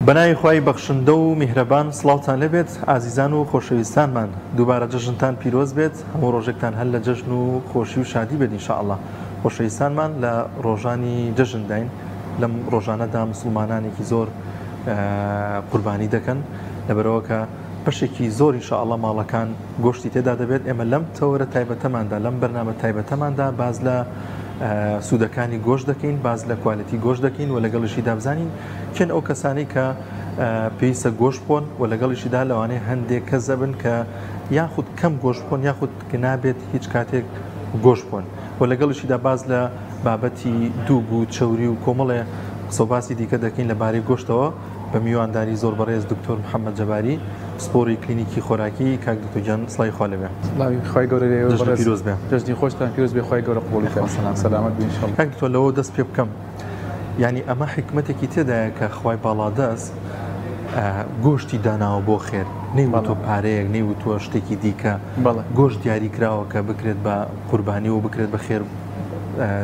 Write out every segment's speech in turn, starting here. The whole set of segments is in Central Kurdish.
بەناوی خوای بەخشندە و میهرەبان سڵاوتان لێبێت ئازیزان و خۆشەویستانمان دووبارە جەژنتان پیرۆز بێت هەموو ڕۆژێکتان هەر لە جەژن و خۆشی و شادی بێت ان شاء اللە خۆشەویستانمان لە ڕۆژانی جەژنداین لەم ڕۆژانەدا مسوڵمانانێکی زۆر قوربانی دەکەن لەبەرئەوە کە بەشێکی زۆر ان شاء اللە ماڵەکان گۆشتی تێدا دەبێت ئێمە لەم تەوەرە تایبەتەماندا لەم بەرنامە تایبەتەماندا باز لە سوودەکانی گۆشت دەکەین باز لە quality گۆشت دەکەین و لەگەڵیشیدا بزانین کێن ئەو کەسانەی کە پێویستە گۆشت بخۆن و لەگەڵیشیدا لەوانەیە هەندێک کەس ئەبن کە یاخود کەم گۆشت بخۆن یاخود نابێت هیچ کاتێک گۆشت بخۆن و لەگەڵیشیدا باز لە بابەتی دووگ و چەوری و کۆمەڵێ قسە و باسی دیکە دەکەین لەبارەی گۆشتەوە بە میوانداری زۆر بەڕێز دکتۆر محەممەد جەباری پسپۆری کلینیکی خۆراکی. کاک دکتۆر گیان سڵاوی خوا لێبێ. سڵاوی خوای گەورە لێ جەژنت بەڕێز. پیرۆز بێ. جەژنی خۆشتان پیرۆز بێ خوای گەورە قبوڵی کات. سەلامەت بی ان شاء اللە. کاک دکتۆر لەوە دەست پێ بکەم یانی ئەمە حیکمەتێکی تێدایە کە خوای باڵادەست گۆشتی داناوە بۆ خێر نەیوتووە پارەیەک نەیوتووە شتێکی دیکە گۆشت دیاری کراوە کە بکرێت بە قوربانی و بکرێت بە خێر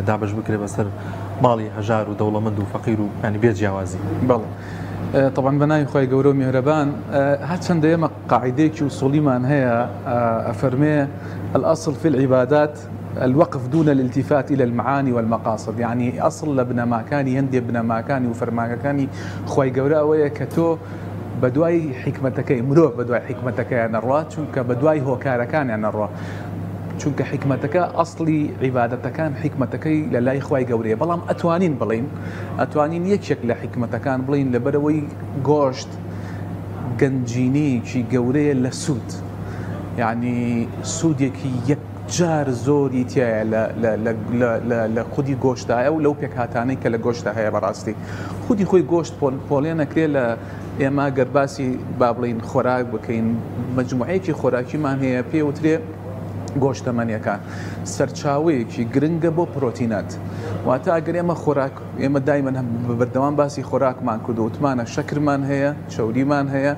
دابش بکرێت بەسەر ماڵی هەژار و دەوڵەمەند و فەقیر و ینی بێ جیاوازی. بەڵێ طبعا بە ناوی خوای گەورە و میهرەبان هەرچەندە ئێمە قاعدەیەکی ئوسوڵیمان هەیە ئەفەرمێ الأصل في العبادات الوقف دون الالتفات الى المعانی والمقاصد یەعنی ئەسڵ لە بنەماکانی هەندێ بنەماکانی و فەرمانگەکانی خوای گەورە ئەوەیە کە تۆ بەدوای حیکمەتەکەی مرۆڤ بەدوای حیکمەتەکەیان نەڕوا چونکە بەدوای هۆکارەکانیان نەڕوا چونکە حیکمەتەکە ئەسڵی عیبادەتەکان حیکمەتەکەی لە لای خوای گەورەیە بەڵام ئەتوانین بڵین ئەتوانین یەکێک لە حیکمەتەکان بڵین لەبەرەوەی گۆشت گەنجینەیەکی گەورەیە لە سوود یعنی سوودێکی یەک جار زۆری تیایە لە خودی گۆشتایە و لەو پێکهاتانەی کە لە گۆشتە هەیە بەڕاستی خودی خۆی گۆشت پۆلێن ئەکرێ لە ئێمە گەر باسی با بڵین خۆراک بکەین مجموعەیەکی خۆراکیمان هەیە پێ وترێ گۆشتەمەنیەکان سەرچاوەیەکی گرنگە بۆ پرۆتینات واتە ئەگەر ئێمە خۆراک ئێمە دایمەن بەردەوام باسی خۆراکمان کردو وتمانە شەکرمان هەیە چەوریمان هەیە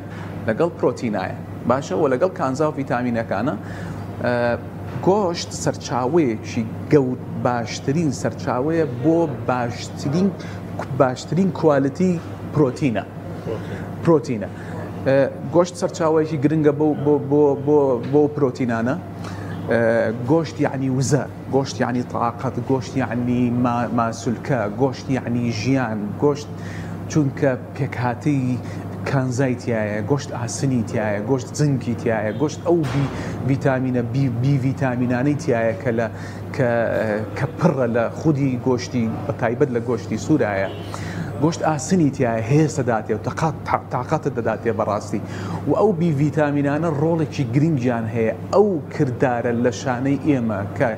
لەگەڵ پرۆتینایە باشە وە لەگەڵ کانزا و ڤیتامینەکانە گۆشت سەرچاوەیەکی گەور باشترین سەرچاوەیە بۆ باشترین باشترین quality پرۆتینە پرۆتینە گۆشت سەرچاوەیەکی گرنگە بۆ بۆ بۆ بۆ بۆ پرۆتینانە گۆشت یعنی وزە گۆشت یعنی تاقەت گۆشت یعنی ماسولکە گۆشت یعنی ژیان گۆشت چونکە پێکهاتەی کانزای تیایە، گۆشت ئاسنی تیایە، گۆشت زنکی تیایە، گۆشت ئەو بی ڤیتامینە بی بی ڤیتامینانەی تیایە کە لە کە کە پڕە لە خودی گۆشتی بە تایبەت لە گۆشتی سوورایە. گۆشت ئاسنی تیایە هێز دەداتێ و تەقات تاقەتت دەداتێ بەڕاستی و ئەو بی ڤیتامینانە ڕۆڵێکی گرنگیان هەیە ئەو کردارە لە شانەی ئێمە کە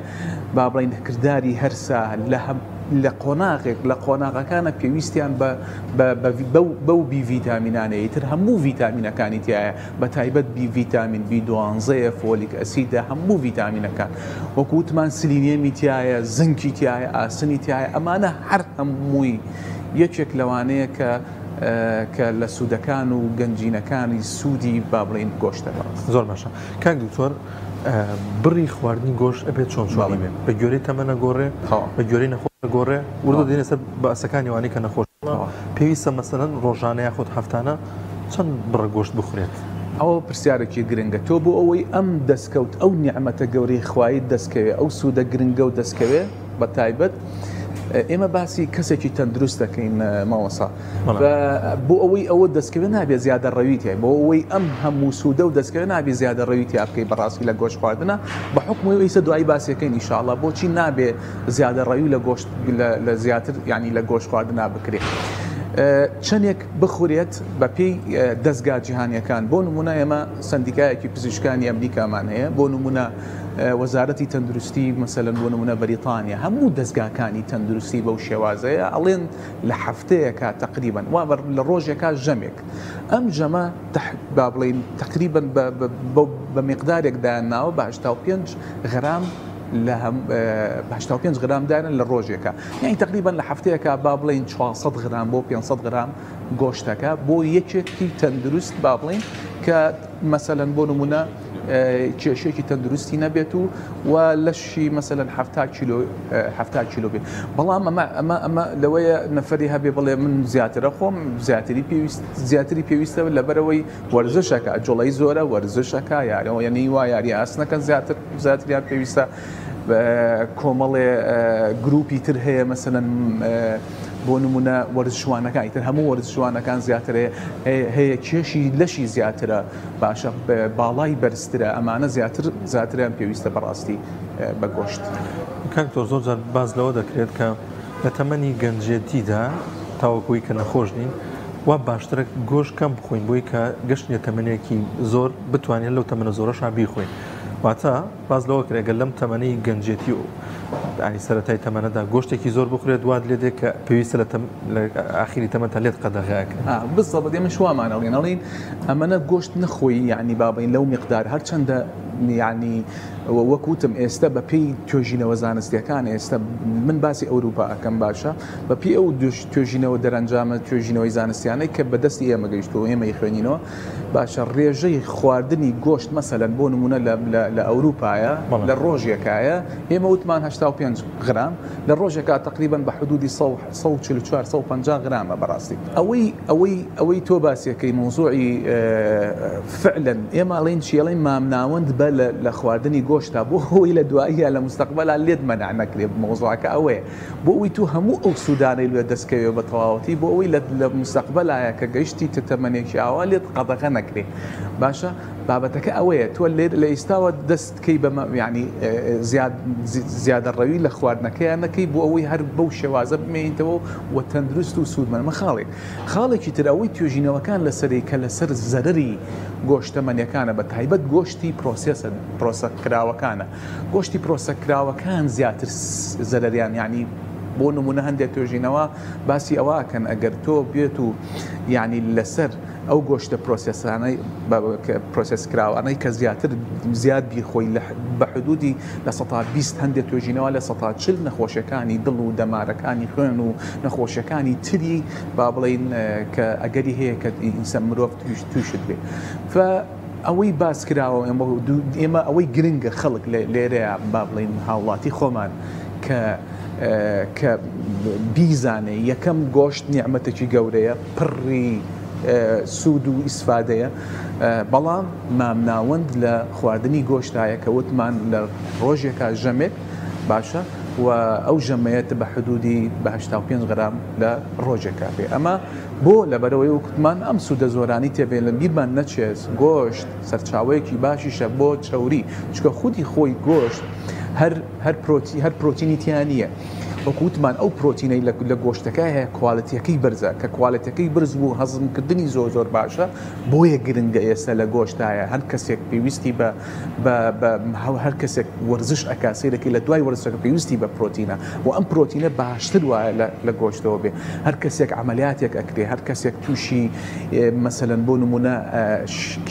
با بڵێین کرداری هەرسە لە هەم لە قۆناغێک لە قۆناغەکانە پێویستیان بە بەو بی ڤیتامینانەیە ئیتر هەموو ڤیتامینەکانی تیایە بە تایبەت بی ڤیتامین بی دوانزەیە folic acid ە هەموو ڤیتامینەکان وەکو وتمان سلینیەمی تیایە زنکی تیایە ئاسنی تیایە ئەمانە هەر هەمووی یەکێک لەوانەیە کە کە لە سوودەکان و گەنجینەکانی سوودی با بڵێین گۆشتە بەڕاست. زۆر باشە کاک دکتۆر بڕی خواردنی گۆشت ئەبێت چۆن چۆنی بێ بە گوێرەی تەمەنە گۆڕێ بە گوێرەی نەخۆش گۆڕێ وردە دێنە سەر باسەکانی وانەی کە نەخۆش پێویستە مەسەلەن ڕۆژانە یاخود هەفتانە چەند بڕە گۆشت بخورێت؟ ئەوە پرسیارێکی گرنگە تۆ بۆ ئەوەی ئەم دەستکەوت ئەو نیعمەتە گەورەی خوایت دەستکەوێ ئەو سوودە گرنگە و دەستکەوێ بە تایبەت ئێمە باسی کەسێکی تەندروست دەکەین مامۆسا بۆ ئەوەی ئەوە دەستکەوێ نابێ زیادە ڕەوی تای بۆ ئەوەی ئەم هەموو سوودە و دەستکەوێ نابێ زیادە ڕەوی تیا بکەی بەڕاستی لە گۆشت خواردنە بە حکومی ئیسە دوایی باسیەکەین ئیشاڵڵا بۆچی نابێ زیادە ڕەوی لە گۆشت لە زیاتر یعنی لە گۆشت خواردنا بکرێ چەندێک بخورێت بە پێی دەستگا جیهانیەکان بۆ نمونە ئێمە سندیکایەکی پزیشکانی ئەمریکامان هەیە بۆ نمونە وەزارەتی تەندروستی مەسەلەن بۆ نمونە بەریتانیا هەموو دەستگاکانی تەندروستی بەو شێوازەیە ئەڵێن لە هەفتەیەکا تەقریبەن وا لە ڕۆژێکا ژەمێک ئەم ژەمە با بڵێین تەقریبەن بە میقدارێک دایان ناوە بە 85 غرام لە 85 غرام دایان لە ڕۆژێکە یعنی تقریبا لە هەفتەیەکە با بڵێین 400 غرام بۆ 500 غرام گۆشتەکە بۆ یەکێکی تەندروست با بڵێین کە مەسەلەن بۆ نمونە کێشێکی تەندروستی نەبێت و و لەشی مەسەلەن 70 کیلۆ 70 کیلۆ بێ. بەڵام ئەمە ئەمە ئەمە لەوەیە نەفەری هەبێ بڵێ من زیاترە خۆم زیاتری پێویست زیاتری پێویستە لەبەرەوەی وەرزشەکە جوڵەی زۆرە وەرزشەکە یارەوە یعنی وا یاری ئاسنەکەن زیاتر زیاتریان پێویستە. کۆمەڵێ گروپی تر هەیە مەسەلەن بۆ نمونە وەرزشوانەکان ئیتر هەموو وەرزشوانەکان زیاتر هەیە کێشی لەشی زیاترە باشە باڵای بەرزترە ئەمانە زیاتر زیاتریان پێویستە بەڕاستی بە گۆشت. کاک دکتۆر زۆر جار باس لەوە دەکرێت کە لە تەمەنی گەنجێتیدا تاوەکوی کە نەخۆش نین وا باشترە گۆشت کەم بخۆین بۆی کە گەشتنیە تەمەنێکی زۆر بتوانین لەو تەمەنە زۆرەشا بیخۆین واتە باس لەوە کرێ گەر لەم تەمەنەی گەنجێتی و ینی سەرەتای تەمەنەدا گۆشتێکی زۆر بخورێت وات لێ دێ کە پێویستە لە ئاخیری تەمەنتا لێت قەدەغە ئەکرێ. بالضبط ئێمەش وامان ئەڵێن ئەڵێین ئەمەنە گۆشت نەخۆی یعنی با بڵێین لەو میقدار هەرچەندە یعنی وەک وتم ئێستا بە پێی توێژینەوە زانستیەکان ئێستا من باسی ئەوروپا ئەکەم باشە بە پێی ئەو توێژینەوە دەرەنجامە توێژینەوەی زانستیانەی کە بەدەستی ئێمە گەیشتووە ئێمە خوێنینەوە باشە ڕێژەی خواردنی گۆشت مەسەلەن بۆ نمونە لە ئەوروپایە لە ڕۆژێکایە ئێمە وتمان 85 غرام لە ڕۆژێکا تقریبا بە حدودی 144 150 غرامە بەڕاستی ئەوەی ئەوەی ئەوەی تۆ باسیەکەی مەوزوعی فعلا ئێمە ئەڵێین چی ئەڵێین مامناوەند بە لە خواردنی گۆشتا بۆ ئەوەی لە دواییە لە مستەقبەلا لێت مەنع نەکرێ مەوزوعەکە ئەوەیە بۆ ئەوەی تۆ هەموو ئەو سوودانەی لێ دەست کەوێ بە تەواوەتی بۆ ئەوەی لە مستەقبەلایە کە گەیشتیتە تەمەنێکی ئاوا لێت قەدەغە نەکرێ باشە بابەتەکە ئەوەیە تۆ لێر لە ئیستاوە دەست کەی بە یعنی زیاد زیادەڕەوی لە خواردنەکەیان نەکەی بۆ ئەوەی هەر بەو شێوازە بمێنیتەوە و تەندروست و سوودمەند مە خاڵێک خاڵێکی تر ئەوەی توێژینەوەکان لەسەری کە لەسەر زەرەری گۆشتەمەنیەکانە بە تایبەت گۆشتی پرۆسێسە پرۆسە کراوەکانە گۆشتی پرۆسەکراوەکان زیاتر زەرەریان یانی بۆ نمونە هەندێک توێژینەوە باسی ئەوە ئەکەن ئەگەر تۆ بێت و یعنی لەسەر ئەو گۆشتە پرۆسێسانەی پرۆسێس کراوانەی کە زیاتر زیاد بیخۆی بە حدودی 20% هەندێک توێژینەوە 40% نەخۆشیەکانی دڵ و دەمارەکانی خوێن و نەخۆشیەکانی تری با بڵین کە ئەگەری هەیە کە ئینسان مرۆڤ تووشت بێ ئەوەی باس کراوە ئێمە ئەوەی گرنگە خەڵک لێرەیە با بڵێین هاوڵاتی خۆمان کە کە بیزانێ یەکەم گۆشت نیعمەتێکی گەورەیە پڕی سوود و ئیسفادەیە بەڵام مامناوەند لە خواردنی گۆشتایە کە وتمان لە ڕۆژێکا ژەمێک باشە و ئەو ژەمەیەت بە حدودی بە 85 غرام لە ڕۆژێکا بێ ئەمە بۆ؟ لەبەرئەوەی وتمان ئەم سوودە زۆرانەی تێبێ لە بیرمان نەچێت گۆشت سەرچاوەیەکی باشیشە بۆ چەوری چونکە خودی خۆی گۆشت هەر هەر پرۆتی هەر پرۆتینی تیا نییە وەکو وتمان ئەو پرۆتینەی لە گۆشتەکە هەیە کوالێتیەکەی بەرزە کە کوالێتەکەی بەرز بوو هەزمکردنی زۆر زۆر باشە بۆیە گرنگە ئێستا لە گۆشتایە هەر کەسێک پێویستی بە بە بە هەر کەسێک وەرزش ئەکا سەیرەکەی لە دوای وەرزشەکە پێویستی بە پرۆتینە و ئەم پرۆتینە باشتر وایە لە لە گۆشتەوە بێ هەر کەسێک عەمەلیاتێک ئەکرێ هەر کەسێک تووشی مەسەلەن بۆ نمونە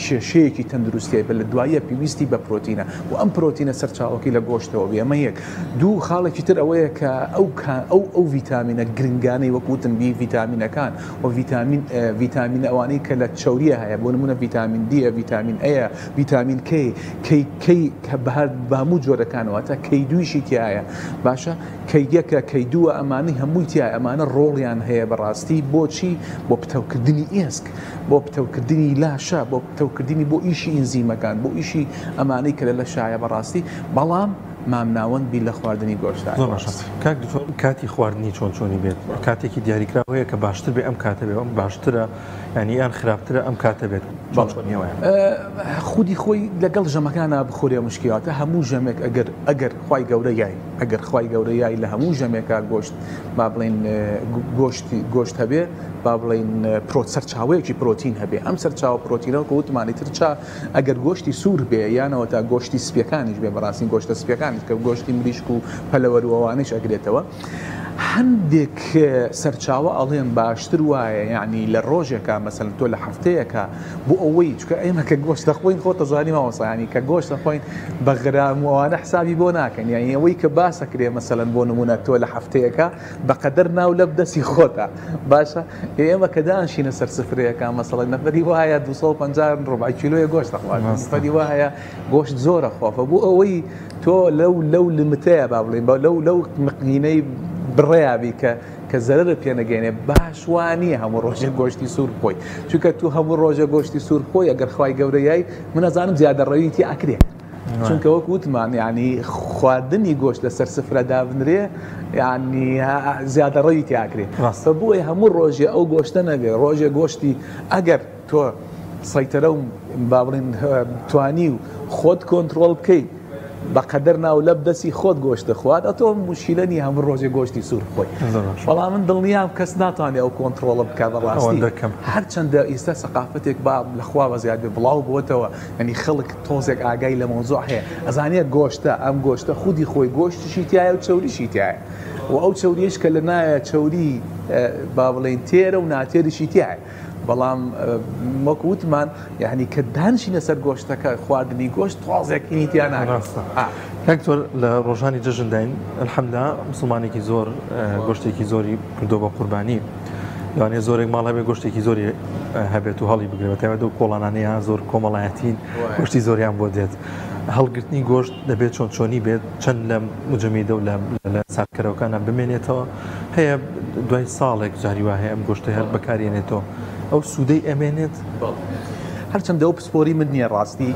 کێشەیەکی تەندروستیە بە لە دواییە پێویستی بە پرۆتینە و ئەم پرۆتینە سەرچاوەکەی لە گۆشتەوە بێ ئەمە یەک دوو خاڵێکی تر ئەوەیە کە ئەو ئەو ئەو ڤیتامینە گرنگانەی وەک وتم بی ڤیتامینەکان و ڤیتامین ڤیتامین ئەوانەی کە لە چەوریە هەیە بۆ نمونە ڤیتامین دیە ڤیتامین ئەیە ڤیتامین کەی کەی کەی کە بە بە هەموو جۆرەکان واتە کەی دوویشی تایە باشە کەی یەکە کەی دووە ئەمانەی هەمووی تایە ئەمانە ڕۆڵیان هەیە بەڕاستی بۆچی بۆ پتەوکردنی ئێسک بۆ پتەوکردنی لاشە بۆ پتەوکردنی بۆ ئیشی ئینزیمەکان بۆ ئیشی ئەمانەی کە لە لەشایە بەڕاستی بەڵام مامناوەند بی لە خواردنی گۆشتا. زۆر باشە کاک دکتۆر کاتی خواردنی چۆن چۆنی بێت کاتێکی دیاریکراو هەیە کە باشتر بێ ئەم کاتە بێ ئەم باشترە یانی یان خراپترە ئەم کاتە بێت چۆن چۆنی وایە؟ خودی خۆی لەگەڵ ژەمەکانا بخورێ مشکیاتە هەموو ژەمێک ئەگەر ئەگەر خوای گەورە یای ئەگەر خوای گەورە یای لە هەموو ژەمێکا گۆشت با بڵێین گۆشتی گۆشت هەبێ با بڵێین پرۆ سەرچاوەیەکی پرۆتین هەبێ ئەم سەرچاوە پرۆتینە وەکو وتمانی تر چا ئەگەر گۆشتی سوور بێ یانەوە تا گۆشتی سپیەکانیش بێ بەڕاستی گۆشتە سپیەکانیش کە گۆشتی مریشک و پەلەوەر و ئەوانەیش ئەگرێتەوە. هەندێک سەرچاوە ئەڵێن باشتر وایە یعنی لە ڕۆژێکا مەسەلەن تۆ لە هەفتەیەکا بۆ ئەوەی چونکە ئێمە کە گۆشت دەخۆین خۆت دەزانی مامۆستا یعنی کە گۆشت دەخۆین بە غرام و ئەوانە حسابی بۆ ناکەن یعنی ئەوەی کە باس ئەکرێ مەسەلەن بۆ نمونە تۆ لە هەفتەیەکا بەقەدەر ناو لەب دەستی خۆتە باشە ئێمە کە دانشینە سەر سفرەیەکە مەسەڵەن نەفەری وایە 250 ڕبع کیلۆیە گۆشت دەخوات نەفەری وایە گۆشت زۆرە خۆفە بۆ ئەوەی تۆ لەو لەو لمتەیە با بڵێین بە لەو لەو مقینەی بڕیابی کە کە زەرەرت پێ نەگەینێ باش وا نییە هەموو ڕۆژێک گۆشتی سوور بخۆی چونکە تو هەموو ڕۆژە گۆشتی سوور بخۆی ئەگەر خوای گەورە یای من ئەزانم زیادەڕەوی تیا ئەکرێ چونکە وەک وتمان یعنی خواردنی گۆشت لەسەر سفرە دابنرێ یعنی زیادەڕەوی تیا ئەکرێ ڕاستە بۆیە هەموو ڕۆژێ ئەو گۆشتە نەبێ ڕۆژێ گۆشتی ئەگەر تۆ سەیتەرە و با بڵێین توانی و خۆت کۆنتڕۆڵ بکەی بەقەدەر ناو لەب دەستی خۆت گۆشت دەخوات ئەتۆ مشکیلە نیە هەموو ڕۆژێ گۆشتی سوور بخۆی بەڵام من دڵنیام کەس ناتوانێت ئەو کۆنتڕۆڵە بکات بەڕاستی هەرچەندە ئیستا سەقافەتێک با لەخوا بەزیاد بێ بڵاو بۆتەوە یعنی خەڵک تۆزێک ئاگای لە مەوزوع هەیە ئەزانێ گۆشتە ئەم گۆشتە خودی خۆی گۆشتیشی تایە و چەوریشی تایە و ئەو چەوریش کە لە نایە چەوری با بڵێین تێرە و ناتێریشی تایە بەڵام وەک وتمان یعنی کە دانشینە سەر گۆشتەکە خواردنی گۆشت تۆزێک هینی تیا ناکات. کاک دکتۆر لە ڕۆژانی جەژنداین الحمدللە مسلمانێکی زۆر گۆشتێکی زۆری کردو بە قوربانی لەوانەیە زۆرێک ماڵ هەبێت گۆشتێکی زۆری هەبێت و هەڵی بگرێت بە تایبەت ئەو کۆڵانانەیە زۆر کۆمەڵایەتین گۆشتی زۆریان بۆ دێت هەڵگرتنی گۆشت دەبێت چۆن چۆنی بێت چەند لە مجەمیدە و لە ساردکەرەوەکانە بمێنێتەوە هەیە دوای ساڵێک جاری وا هەیە ئەم گۆشتە هەر بەکارێنێتەوە ئەو سوودەی ئەمێنێت؟ هەرچەندە ئەو پسپۆری من نییە ڕاستی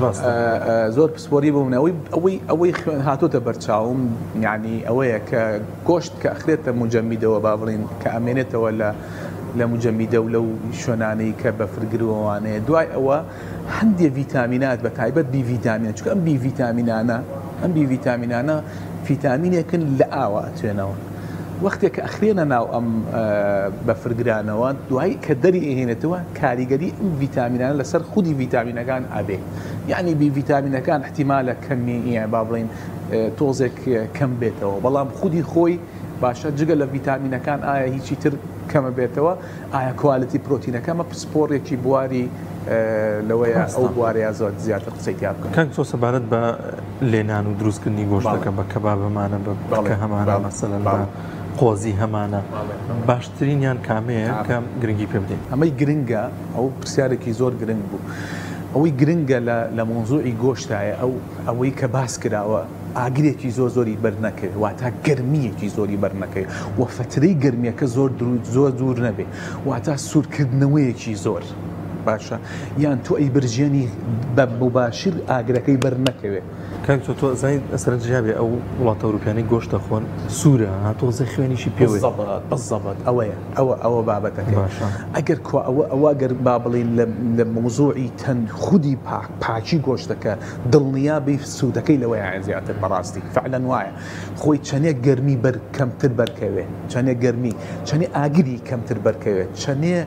زۆر پسپۆری بۆ من ئەوەی ئەوەی ئەوەی خوێن هاتۆتە بەرچاوم یعنی ئەوەیە کە گۆشت کە ئەخرێتە مجەمیدەوە با بڵین کە ئەمێنێتەوە لە لە مجەمیدە و لەو شوێنانەی کە بەفرگرەوانەیە دوای ئەوە هەندێ ڤیتامینات بە تایبەت بی ڤیتامین چونکە ئەم بی ڤیتامینانە ئەم بی ڤیتامینانە فیتامینێکن لە ئاوە ئەتوێنەوە وەختێک کە ئەخرێنە ناو ئەم بەفرگرانەوە دوای کە دەری ئەهێنێتەوە کاریگەری ئەم ڤیتامینانە لەسەر خودی ڤیتامینەکان ئەبێ یعنی بی ڤیتامینەکان احتیمالە کەمی با بڵین تۆزێک کەم بێتەوە بەڵام خودی خۆی باشە جگە لە ڤیتامینەکان ئایا هیچی تر کەمە بێتەوە ئایا quality پرۆتینەکە ئەمە پسپۆڕێکی بواری لەوەیە ئەو بوارەیە زۆر زیاتر قسەی تیا بکەم. کاک تۆ سەبارەت بە لێنان و دروستکردنی گۆشتەکە بە کەباب هەمانە بە بکە هەمانە مەسەلەن بە قۆزی هەمانە باشترینیان کامەیە کە گرنگی پێ بدەین؟ ئەمەی گرنگە ئەو پرسیارێکی زۆر گرنگ بوو ئەوەی گرنگە لە مەوزوعی گۆشتایە ئەو ئەوەی کە باس کراوە ئاگرێکی زۆر زۆری بەر نەکەوێ واتە گەرمییەکی زۆری بەر نەکەوێ و فەترەی گەرمییەکە زۆر زۆر دوور نەبێ واتە سوورکردنەوەیەکی زۆر باشە یان تۆ ئەی برژێنی بە مباشر ئاگرەکەی بەر نەکەوێ. کاک تۆ تۆ ئەزانی سەرنج هەبێ ئەو وڵاتە ئەوروپیانەی گۆشت دەخۆن سوورە ها تۆزێ خوێنیشی پێوەیە. بالضبط بالضبط ئەوەیە ئەوە ئەوە بابەتەکەی باشە ئەگەر کوا ئەوە ئەوە گەر با بڵێین لە لە مەوزوعی تەن خودی پاک پاکی گۆشتەکە دڵنیا بی سوودەکەی لەوەیایە زیاتر بەڕاستی فعلەن وایە خۆی چەنێک گەرمی بەر کەمتر بەرکەوێ چەنێک گەرمی چەنێ ئاگری کەمتر بەرکەوێت چەنێ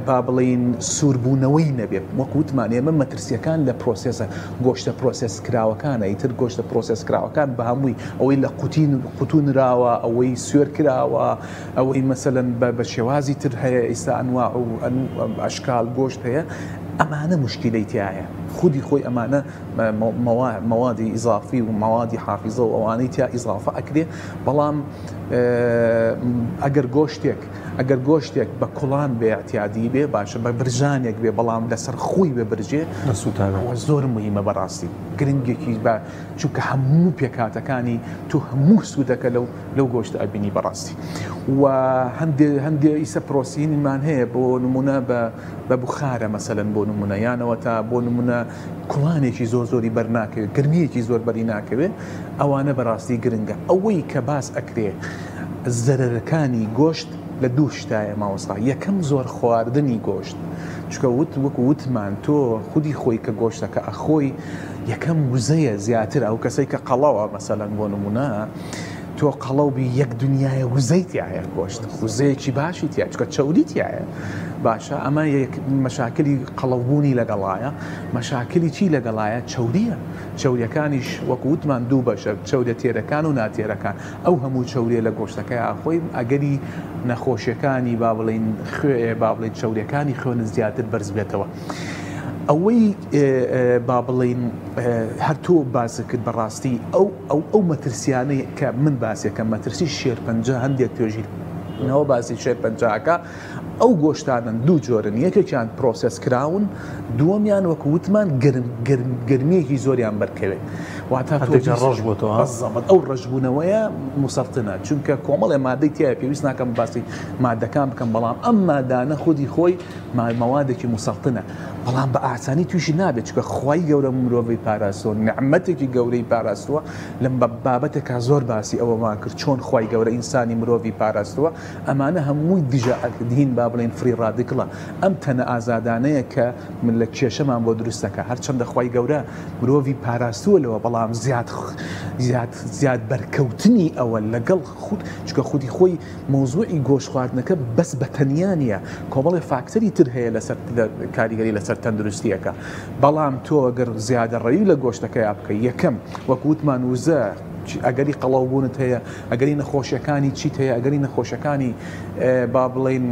با بڵین سووربوونەوەی نەبێت وەک وتمان ئێمە مەترسیەکان لە process ە گۆشتە process کراوەکانە ئیتر گۆشتە process کراوەکان بە هەمووی ئەوەی لە قوتین قوتو نراوە ئەوەی سوێر کراوە ئەوەی مەسەلەن بە شێوازی تر هەیە ئیستا ئەنواع و ئەشکال گۆشت هەیە ئەمانە مشکلەی تایە خودی خۆی ئەمانە مەوادی ئیزافی و مەوادی حافیزە و ئەوانەی تیا ئیزافە ئەکرێ بەڵام ئەگەر گۆشتێک ئەگەر گۆشتێک بە کوڵان بێ اعتیادی بێ باشە بە برژانێک بێ بەڵام لەسەر خۆی بێ برژێ نەسووتاوە زۆر مهمە بەڕاستی گرنگێکی بە چونکە هەموو پێکهاتەکانی تۆ هەموو سوودەکە لەو لەو گۆشتە ئەبینی بەڕاستی و هەندێ هەندێ ئیسە پرۆسینمان هەیە بۆ نمونە بە بە بخارە مەسەلەن بۆ نمونە یانەوە تا بۆ نمونە کوڵانێکی زۆر زۆری بەر ناکەوێت گرمیەکی زۆر بەری ناکەوێت ئەوانە بەڕاستی گرنگە ئەوەی کە باس ئەکرێ زەرەرەکانی گۆشت لە دوو شتایە مامۆستا یەکەم زۆر خواردنی گۆشت چونکە وت وەکو وتمان تۆ خودی خۆی کە گۆشتەکە ئەخۆی یەکەم وزەیە زیاتر ئەو کەسەی کە قەڵەوە مەسەلەن بۆ نمونە. تۆ قەڵەو بی یەک دنیایە وزەی تیایە گۆشت وزەیەکی باشی تیا چکە چەوری تیایە باشە ئەمە یەک مەشاکلی قەڵەوبوونی لەگەڵایە مەشاکلی چی لەگەڵایە چەوریە چەوریەکانیش وەکو وتمان دوو بەشە چەوریە تێرەکان و ناتێرەکان ئەو هەموو چەوریە لە گۆشتەکەیا خۆی ئەگەری نەخۆشیەکانی با بڵێین خوێ با بڵێین چەوریەکانی خوێنت زیاتر بەرز بێتەوە ئەوەی با بڵێین هەر تۆ باست کرد بەڕاستی ئەو ئەو ئەو مەترسیانەی کە من باسێکە مەترسی شێرپەنجە هەندێک توێژینەوە باسی شێرپەنجەکە ئەو گۆشتانەن دوو جۆرن یەکێکیان process کراون دووەمیان وەکو وتمان گەرم گەرم گەرمیەکی زۆریان بەرکەوێت واتە تۆ هەندێکجار ڕەش بۆتەوە بەزەبت ئەو ڕەشبوونەوەیە مسەرتنە چونکە کۆمەڵێ مادەی تایە پێویست ناکەم باسی مادەکان بکەم بەڵام ئەم مادانە خودی خۆی مەوادێکی مسەرتنە بەڵام بە ئاسانی تووشی نابێت چونکە خوای گەورە مرۆڤی پاراستووە نیعمەتێکی گەورەی پاراستووە لەم بابەتێکا زۆر باسی ئەوەمان کرد چۆن خوای گەورە ئینسانی مرۆڤی پاراستووە ئەمانە هەمووی دژە ئەکدین با بڵێین free radical ە ئەم تەنە ئازادانەیە کە من لە کێشەمان بۆ دروست دەکا هەرچەندە خوای گەورە مرۆڤی پاراستووە لەوە بەڵام زیاد زیاد زیاد بەرکەوتنی ئەوە لەگەڵ خود چونکە خودی خۆی مەوزوعی گۆشت خواردنەکە بەس بە تەنیا نییە کۆمەڵێ فاکتەری تر هەیە لەسەر کاریگەری لەسەر تەندروستیەکە بەڵام تۆ گەر زیادەڕەوی لە گۆشتەکەیا بکەی یەکەم وەک وتمان وزە ئەگەری قەڵەوبوونت هەیە ئەگەری نەخۆشیەکانی چیت هەیە ئەگەری نەخۆشەکانی با بڵین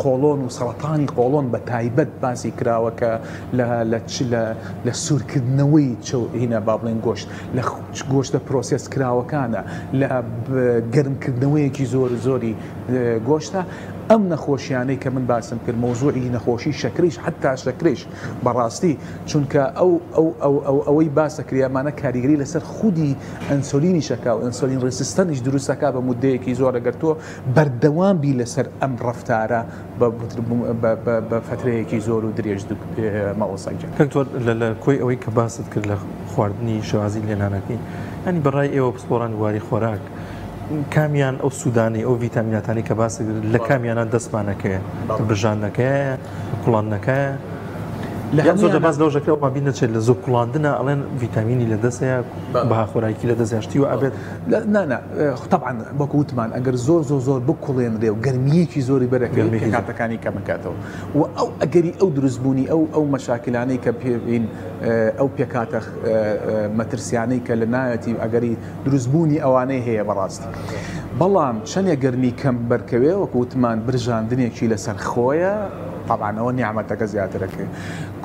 قۆڵۆن و سەڵەتانی قۆڵۆن بە تایبەت باسی کراوە کە لە لە چ لە لە سوورکردنەوەی چەو هینە با بڵێن گۆشت لە گۆشتە process کراوەکانە لە گەرمکردنەوەیەکی زۆر زۆری گۆشتە ئەم نەخۆشیانەی کە من باسم کرد مەوزوعی نەخۆشی شەکریش حتا شەکریش بەڕاستی چونکە ئەو ئەو ئەو ئەو ئەوەی باسەکرێ ئەمانە کاریگەری لەسەر خودی ئەنسۆلینیش ئەکا و insulin resistant یش دروست ئەکا بە مودەیەکی زۆر ئەگەر تۆ بەردەوام بی لەسەر ئەم ڕەفتارە بە فەترەیەکی زۆر و درێژ مامۆستا گیان. دکتۆر لە کۆی ئەوەی کە باست کرد لە خواردنی شێوازی لێنانەکەی یانی بە ڕای ئێوە پسپۆڕانی بواری خۆراک کامیان ئەو سوودانەی ئەو ڤیتامیناتانەی کە باست کرد لە کامیانە دەستمانەکەیە برژاندنەکەیە کوڵاندنەکەیە لە زۆر باس لەوەش دەکرێت ئەومان بیر نەچێت لە زۆر کوڵاندنە ئەڵێن ڤیتامینی لە دەست هەیە بەها خۆراکی لە دەست هەشتی و ئەبێت نا نا طبعا وەکو وتمان ئەگەر زۆر زۆر زۆر بکوڵێنرێ و گەرمیەکی زۆری بەرەکەی پێکهاتەکانی کەم بکاتەوە و ئەو ئەگەری ئەو دروستبوونی ئەو ئەو مەشاکلانەی کە پێین ئەو پێکهاتە مەترسیانەی کە لە ناوێتی ئەگەری دروستبوونی ئەوانەی هەیە بەڕاستی بەڵام چەندێک گەرمی کەم بەرکەوێ وەکو وتمان برژاندنێکی لەسەر خۆیە تەبعەن ئەوە نیعمەتەکە زیاترەکەی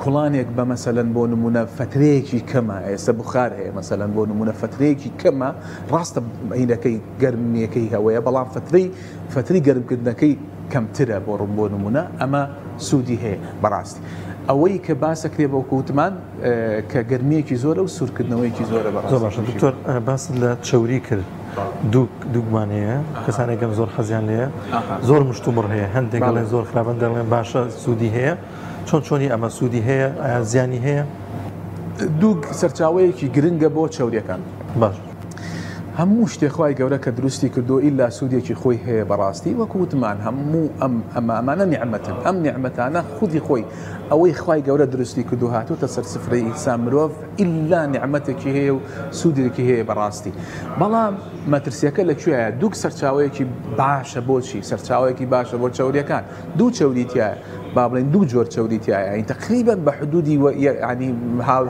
کوڵانێک بە مەسەلەن بۆ نمونە فەترەیەکی کەمە ئێستا بخار هەیە مەسەلەن بۆ نمونە فەترەیەکی کەمە ڕاستە هینەکەی گەرمیەکەی هەوەیە بەڵام فەترەی فەتری گەرمکردنەکەی کەمترە بۆ ڕوون بۆ نمونە ئەمە سوودی هەیە بەڕاستی ئەوەی کە باسەکرێ بۆ کوتمان کە گەرمیەکی زۆرە و سوورکردنەوەیەکی زۆرە بەڕاستی. زۆر باشە دکتۆر باست لە چەوری کرد دووک دووگمان هەیە کەسانێکم زۆر حەزیان لێیە زۆر مشتومڕ هەیە هەندێک دەڵێن زۆر خراپن دەڵێن باشە سوودی هەیە چۆن چۆنی ئەمە سوودی هەیە ئایا زیانی هەیە؟ دووگ سەرچاوەیەکی گرنگە بۆ چەوریەکان. باش. هەموو شتێ خوای گەورە کە دروستی کردووە ئیلا سوودێکی خۆی هەیە بەڕاستی وەکو وتمان هەموو ئەم ئەمە ئەمانە نیعمەتن ئەم نیعمەتانە خودی خۆی ئەوەی خوای گەورە دروستی کردو هاتوتە سەر سفرەی ئینسان مرۆڤ ئیلا نیعمەتێکی هەیە و سوودێکی هەیە بەڕاستی بەڵام مەترسیەکە لە کوێیە دووک سەرچاوەیەکی باشە بۆچی سەرچاوەیەکی باشە بۆ چەوریەکان دوو چەوری تایە با بڵێن دوو جۆر چەوری تایە یعنی تقریبا بە حدودی یعنی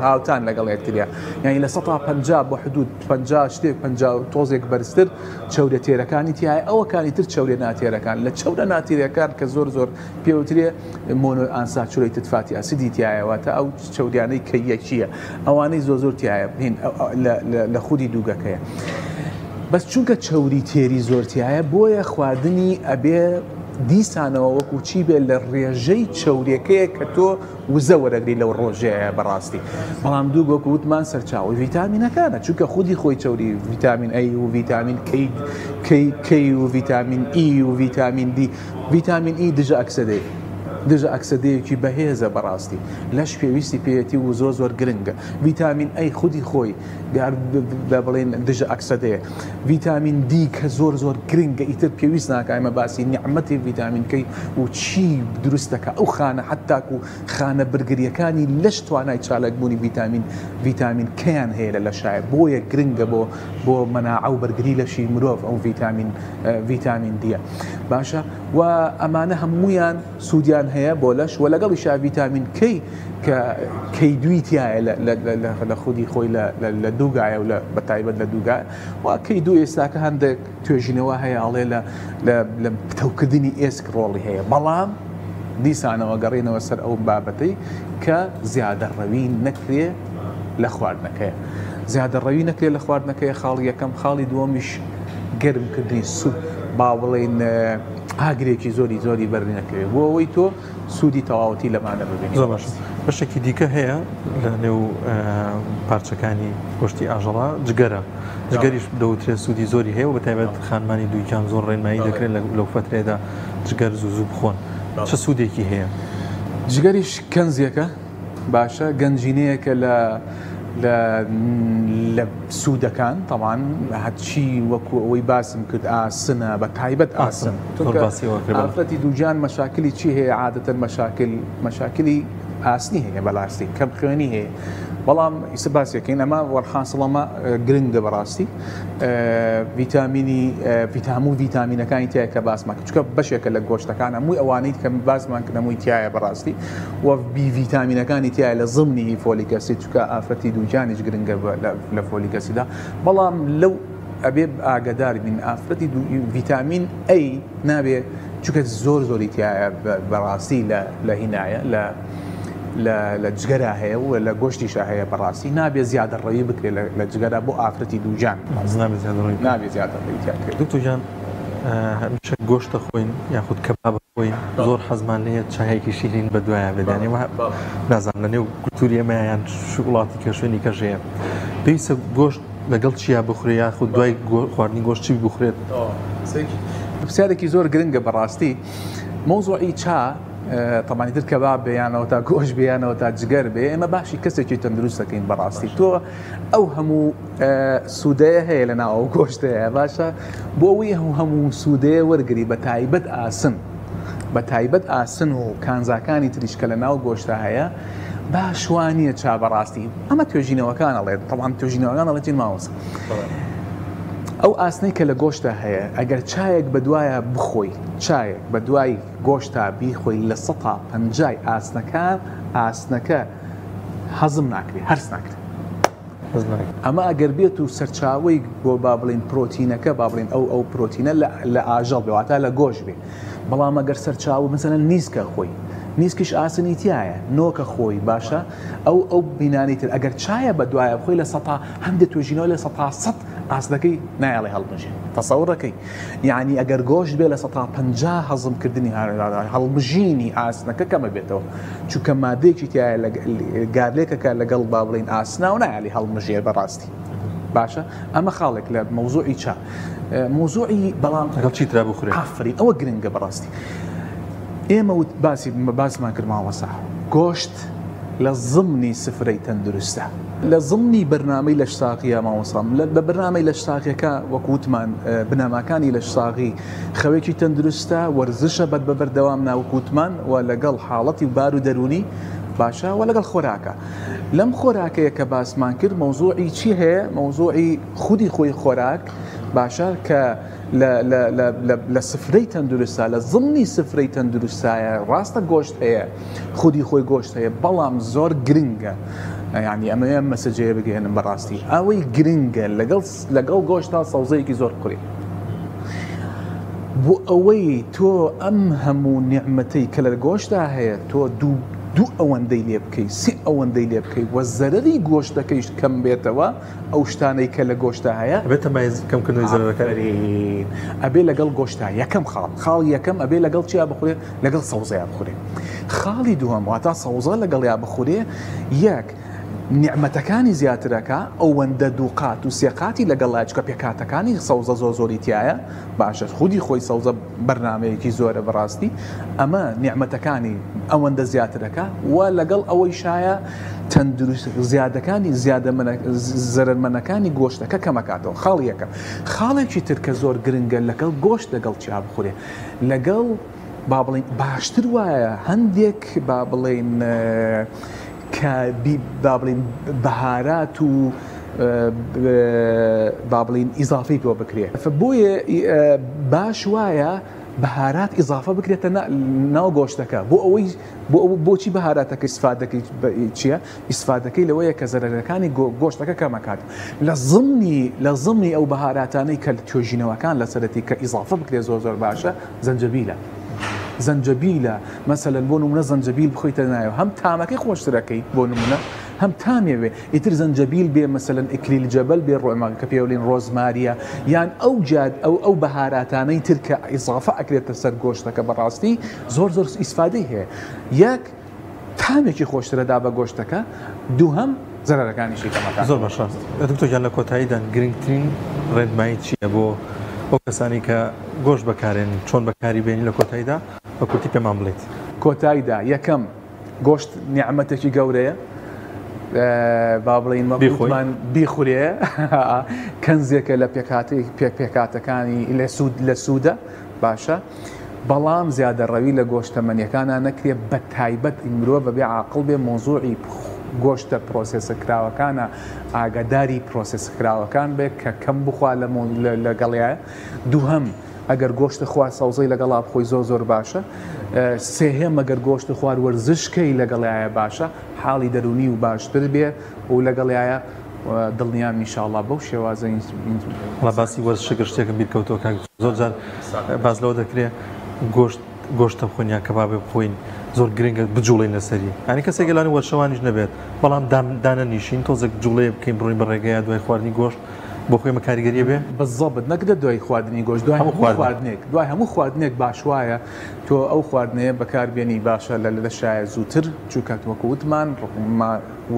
هاوتان لەگەڵ یەکتریا یعنی لە 150 بۆ حدود 50 شتێک 50 تۆزێک بەرزتر چەورە تێرەکانی تایە ئەوەکانی تر چەورە ناتێرەکان لە چەورە ناتێرەکان کە زۆر زۆر پێوترێ monounsaturated fatty acid ی تایە واتە ئەو چەوریانەی کە یەکیە ئەوانەی زۆر زۆر تایە هین لە خودی دووگەکەیە بەس چونکە چەوری تێری زۆر تایە بۆیە خواردنی ئەبێ دیسانەوە وەکو چی بێ لە ڕێژەی چەورەکەیە کە تۆ وزە وەرەگری لەو ڕۆژەیە بەڕاستی بەڵام دوو وەکو وتمان سەرچاوەی ڤیتامینەکانە چونکە خودی خۆی چەوری ڤیتامین A و ڤیتامین K K K و ڤیتامین E و ڤیتامین D ڤیتامین E دژە ئەکسەدەیە. دژە ئەکسەدەیەکی بەهێزە بەڕاستی لەش پێویستی پێیەتی و زۆر زۆر گرنگە. ڤیتامین A خودی خۆی بە بڵێن دژە ئەکسەدەیە. ڤیتامین دی کە زۆر زۆر گرنگە ئیتر پێویست ناکا ئێمە باسی نیعمەتی ڤیتامین کەی و چی دروست دەکا ئەو خانە حەتاکو خانە برگریەکانی لەش توانای چالاکبوونی ڤیتامین ڤیتامین کەیان هەیە لە لەشایە بۆیە گرنگە بۆ بۆ مەناعە و بەرگری لەشی مرۆڤ ئەو ڤیتامین ڤیتامین دیە باشە و ئەمانە هەمویان سوودیان هەیە بۆ لەش و لەگەڵیشا ڤیتامین کەی کە کەی دووی تایە لە خودی خۆی لە دووگایە و لە بەتایبەت لە دووگا و کەی دوو ئێستاکە هەندێک توێژینەوە هەیە ئەڵێ لە لە پتەوکردنی ئێسک ڕۆڵی هەیە بەڵام دیسانەوە گەڕێنەوە سەر ئەو بابەتەی کە زیادەڕەوی نەکرێ لە خواردنەکەیە زیادەڕەوی نەکرێ لە خواردنەکەی خاڵی یەکەم خاڵی دووەمیش گەرمکردنی سوود با بڵێین ئاگرێکی زۆری زۆری بەر نەکەوێت بۆ ئەوەی تۆ سوودی تەواوەتی لەمانە ببینی. زۆر باشە بەشێکی دیکە هەیە لە نێو پارچەکانی گۆشتی ئاژەڵا جگەرە جگەریش دەوترێت سوودی زۆری هەیە و بە تایبەت خانمانی دووگیان زۆر ڕێنمایی دەکرێت لەو فەترەیەدا جگەر زوو زوو بخۆن چ سوودێکی هەیە؟ جگەریش کەنزێکە باشە گەنجینەیەکە لە لە لە سوودەکان تەبان هەرچی وەکو ئەوەی باسم کرد ئاسنە بە تایبەت ئاسن ئافرەتی دووگیان مەشاکلی چی هەیە عادەتەن مەشاکل مەشاکلی ئاسنی هەیە بەلاستی کەم خوێنی هەیە بەڵام ئیسە باسێکین ئەمە وەرحاسڵەمە گرنگە بەڕاستی ڤیتامینی ڤیتام و ڤیتامینەکانی تایە کە باسمان کرد چونکە بەشێکە لە گۆشتەکان هەمووی ئەوانەی کە باسمان کرد هەمووی تایە بەڕاستی و بی ڤیتامینەکانی تایە لە زمنی هی folic acid چونکە ئافرەتی دووگیانیش گرنگە لە folic acid دا بەڵام لەو ئەبێ ئاگدار بین ئافرەتی ڤیتامین A نابێ چونکە زۆر زۆری تایە بەڕاستی لە هینایە لە لە جگەرا هەیە و لە گۆشتیشا هەیە بەڕاستی نابێ زیادەڕەوی بکرێت لە جگەرا بۆ ئافرەتی دووگیان نابێ زیادەڕەوی تیا بکرێت. دکتۆر گیان هەمیشە گۆشت دەخۆین یاخود کەباب خۆین زۆر حەزمان لێیە چایەکی شیرین بە دوایە بێت یانی نازانم لە نێو کولتوری ئێمە یان وڵاتی کە شوێنی کەش هەیە پێویستە گۆشت لەگەڵ چیا بخورێ یاخود دوای خواردنی گۆشت چی بخورێت؟ پرسیارێکی زۆر گرنگە بەڕاستی مەوزوعی چا تەبعەن ئیتر کەباب بێ یان ئەوەتا گۆشت بێ یان ئەوەتا جگەر بێ ئێمە باشی کەسێکی تەندروست دەکەین بەڕاستی تۆ ئەو هەموو سوودەیە هەیە لە ناو ئەو گۆشتەیە باشە بۆ ئەوەی ئەو هەموو سوودەیە وەرگری بە تایبەت ئاسن بە تایبەت ئاسن و کانزاکانی تریش کە لە ناو گۆشتە هەیە باش وانە چا بەڕاستی ئەمە توێژینەوەکان ئەڵێت تەبعەن توێژینەوەکان ئەڵێت ماوەسە ئەو ئاسنەی کە لە گۆشتە هەیە ئەگەر چایەک بە دوایە بخۆی چایەک بە دوای گۆشتا بیخۆی لە سەتا پەنجای ئاسنەکان ئاسنەکە هەزم ناکرێ هەرس ناکرێ ئەمە ئەگەر بێت و سەرچاوەی بۆ با بڵین پرۆتینەکە با بڵین ئەو ئەو پرۆتینە لە ئاژەڵ بێ واتا لە گۆش بێ بەڵام ئەگەر سەرچاوە مەسەلەن نیسکە خۆی نیسکیش ئاسنی تایە نۆکە خۆی باشە ئەو ئەو بینانی تر ئەگەر چایە بە دوایە بخۆی لە سەتا هەندێک توێژینەوە لە سەتا سەد ئاسنەکەی نایەڵێ هەڵبژێ تەسەوڕەکەی یەعنی ئەگەر گۆشت بێ 50% هەزمکردنی هەڵمژینی ئاسنەکە کەمە بێتەوە چونکە مادەیەکی تایە لە گارلێکەکە لەگەڵ با بڵین ئاسنا و نایەلی هەڵمژێ بەڕاستی باشە ئەمە خاڵێک لە مەوزوعی چا مەوزوعی بەڵام لەگەڵ چی ترا بخورێ ئافرین ئەوە گرنگە بەڕاستی ئێمە وت باسی باسمان کرد مامۆستا گۆشت لە زمنی سفرەی تەندروستە. لە زمنی بەرنامەی لەشساغیە مامۆستا لە بەرنامەی لەشساغیەکە وەک وتمان بنەماکانی لەشساغی خەوێکی تەندروستە وەرزشە بەد بە بەردەوام نا وەک وتمان و لەگەڵ حاڵەتی و بار و دەروونی باشە و لەگەڵ خۆراکە لەم خۆراکەیە کە باسمان کرد مەوزوعی چی هەیە مەوزوعی خودی خۆی خۆراک باشە کە لە لە لە لە لە سفرەی تەندروستا لە زمنی سفرەی تەندروستایە ڕاستە گۆشت هەیە خودی خۆی گۆشت هەیە بەڵام زۆر گرنگە یعنی ئەمە ئەم مەسەجەیە بگەێنم بەڕاستی ئەوەی گرنگە لەگەڵ لەگەڵ گۆشتا سەوزەیەکی زۆر بخوری بۆ ئەوەی تۆ ئەم هەموو نیعمەتەی کە لە گۆشتا هەیە تۆ دوو دوو ئەوەندەی لێ بکەی سێ ئەوەندەی لێ بکەی وە زەرەری گۆشتەکەیش کەم بێتەوە ئەو شتانەی کە لە گۆشتا هەیە. ئەبێتە مایەی کەمکردنەوەی زەرەرەکانی. ئافەرین ئەبێ لەگەڵ گۆشتا یەکەم خاڵ خاڵی یەکەم ئەبێ لەگەڵ چیا بخورێ لەگەڵ سەوزەیا بخورێ خاڵی دووەم واتا سەوزە لەگەڵیا بخورێ یەک نیعمەتەکانی زیاترەکا ئەوەندە دووقات و سێقاتی لەگەڵایە چونکە پێکهاتەکانی سەوزە زۆر زۆری تیایە باشە خودی خۆی سەوزە بەرنامەیەکی زۆرە بەڕاستی ئەمە نیعمەتەکانی ئەوەندە زیاترەکە و لەگەڵ ئەوەی شایە تەندروست زیادەکانی زیادە زەرەرمەنەکانی گۆشتەکە کەمەکاتەوە خاڵ یەکەم خاڵێکی تر کە زۆر گرنگە لەگەڵ گۆشت لەگەڵ چیا بخورێ لەگەڵ با بڵێین باشتر وایە هەندێک با بڵێین کە با بڵێین بەهارات و با بڵێین ئیزافەی پێوە بکرێ بۆیە باش وایە بەهارات ئیزافە بکرێتە ناو گۆشتەکە بۆ ئەوەی بۆ ئەو بۆچی بەهاراتەکە ئیسفادەکەی چییە ئیسفادەکەی لەوەیە کە زەرەرەکانی گۆشتەکە کەمەکات لە زمنی لە زمنی ئەو بەهاراتانەی کە توێژینەوەکان لەسەرەتی کە ئیزافە بکرێت زۆر زۆر باشە زەنجەبیلە زەنجەبیلە مەسەلەن بۆ نمونە زەنجەبیل بخۆیتە نایەوە هەم تامەکەی خۆشترەکەی بۆ نمونە هەم تامێوێ ئیتر زەنجەبیل بێ مەسەلەن ئکلیل جەبەل بێ ڕۆمە کە پێولین ڕۆزماریە یان ئەو جاد ئەو ئەو بەهاراتانەی تر کە ئیزافە ئەکرێتە سەر گۆشتەکە بەڕاستی زۆر زۆر ئیسفادەی هەیە یەک تامێکی خۆشترە دا بە گۆشتەکە دووهەم زەرەرەکانیشی کەمەکات. زۆر باشە دکتۆر گیان لە کۆتاییدا گرنگترین ڕێنمایی چییە بۆ ئەو کەسانەی کە گۆشت بەکارێنن چۆن بەکاری بێنین لە کۆتاییدا بە کورتی پێمان بڵێیت؟ کۆتاییدا یەکەم گۆشت نیعمەتێکی گەورەیە با بڵێین وەک بیخورێ کەنزێکە لە پێکهاتەی پێکهاتەکانی لە سوود لە سوودە باشە بەڵام زیادەڕەوی لە گۆشتەمەنیەکانا نەکرێ بەتایبەت مرۆڤ ئەبێ عاقڵ بێ مەوزوعی گۆشتە پرۆسێسە کراوەکانە ئاگاداری پرۆسێس کراوەکان بێ کە کەم بخوا لەگەڵیایە دووهەم ئەگەر گۆشت خوار سەوزەی لەگەڵا بخۆی زۆر زۆر باشە سێهێم ئەگەر گۆشت خوار وەرزشکەی لەگەڵایە باشە حاڵی دەرونی و باشتر بێ و لەگەڵایە دڵنیام ان شاء اللە بەو شێوازە. وەڵا باسی وەرزشە گەر شتێکم بیر کەوتەوە کاک زۆر جار باس لەوە دەکرێ گۆشت گۆشتە بخۆین یان کەبابێ بخۆین زۆر گرنگە بجوڵێین لەسەری یانی کەسێک لەوانەیە وەرشەوانیش نەبێت بەڵام دام دانەنیشین تۆزێک جوڵەیە بکەین بڕۆین بە ڕێگەیا دوای خواردنی گۆشت بۆ خۆی ئەمە کاریگەریە بێ؟ بالضبط نەک لە دوای خواردنی گۆشت دوای هەموو خواردنێک دوای هەموو خواردنێک باش وایە تۆ ئەو خواردنەیە بەکاربێنی باشە لە لەشایە زووتر چونکە وەکو وتمان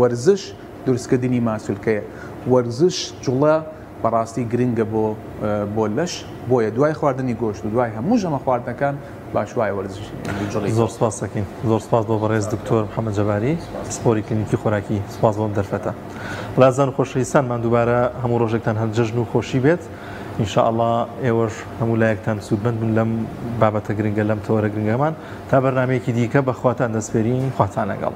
وەرزش دروستکردنی ماسولکەیە. وەرزش جوڵە بەڕاستی گرنگە بۆ بۆ لەش بۆیە دوای خواردنی گۆشت و دوای هەموو ژەمە خواردنەکان باش وایە وەرزش جوڵەی زۆر سپاس دەکەین زۆر سپاس بۆ بەڕێز دکتۆر محەممەد جەباری پسپۆری کلینیکی خۆراکی سپاس بۆ ئەم دەرفەتە ڕازان خۆشەویستانمان دووبارە هەموو ڕۆژێکتان هەر جەژن و خۆشی بێت ان شاء اللە ئێوەش هەموو لایەکتان سوودمەند بوون لەم بابەتە گرنگە لەم تەوەرە گرنگەمان تا بەرنامەیەکی دیکە بە خواتان دەسپێرین خواتان لەگەڵ.